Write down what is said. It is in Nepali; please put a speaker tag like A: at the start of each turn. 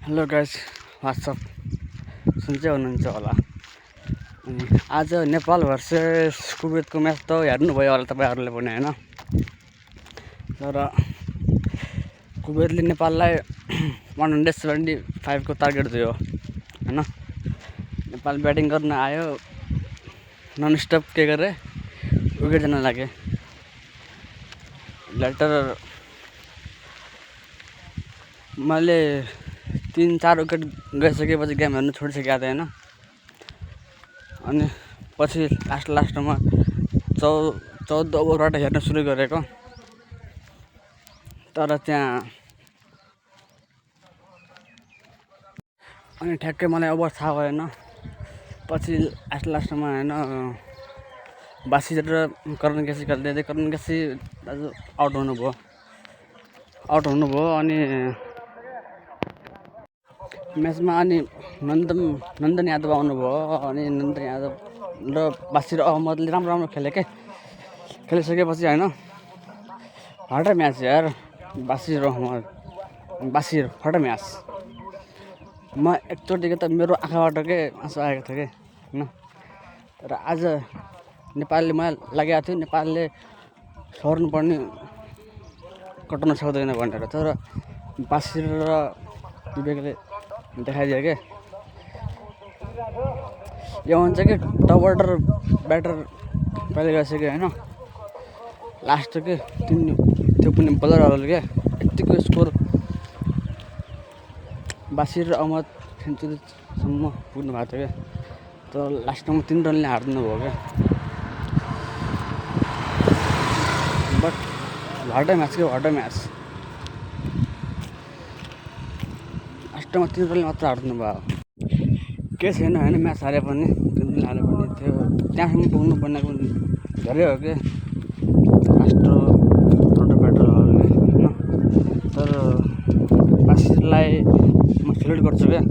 A: हेलो गाइस, वाट्सअप सुन्दै हुनुहुन्छ होला। अनि आज नेपाल भर्सेस कुवेतको म्याच त हेर्नुभयो होला तपाईँहरूले पनि होइन। तर कुवेतले नेपाललाई 175 को टार्गेट दियो होइन। नेपाल ब्याटिङ गर्न आयो, ननस्टप के गरे विकेट जान लागे। लेटर मैले 3-4 विकेट गइसकेपछि गेम हेर्नु छोडिसकेको थिएँ होइन। अनि पछि लास्टमा 14 ओभरबाट हेर्न सुरु गरेको। तर त्यहाँ अनि ठ्याक्कै मलाई ओभर थाहा भएन। पछि लास्टमा होइन बासी र करण केसी खेल्दै करण केसी दाजु आउट हुनुभयो अनि म्याचमा अनि नन्दन यादव आउनुभयो। अनि नन्दन यादव र बासिर अहमदले राम्रो खेलिसकेपछि होइन हट म्याच यार। बासिर हट म्याच। म एकचोटि त मेरो आँखाबाट के आँसु आएको थियो होइन। तर आज नेपालले मलाई लागेको थियो नेपालले सर्नु पर्ने कटाउन सक्दैन भनेर। तर बासिर र विवेकले देखाइदियो के यो हुन्छ कि टप अर्डर ब्याटर पहिले गइसक्यो होइन। लास्ट के त्यो पनि बलरहरूले क्या यत्तिको स्कोर बासिर र अहमद सेन्चुरीसम्म पुग्नु भएको थियो क्या। तर लास्टमा 3 रनले हारिदिनु भयो क्या। बट वाट अ म्याच लास्टमा 3 रनले मात्र हारिदिनु भयो। के छैन होइन, म्याच हारे पनि 3 रन हारे पनि थियो त्यहाँसम्म पुग्नु पर्नेको धेरै हो कि लास्ट ब्याटरहरूले होइन। तर बासिरलाई म सेल्युट गर्छु क्या।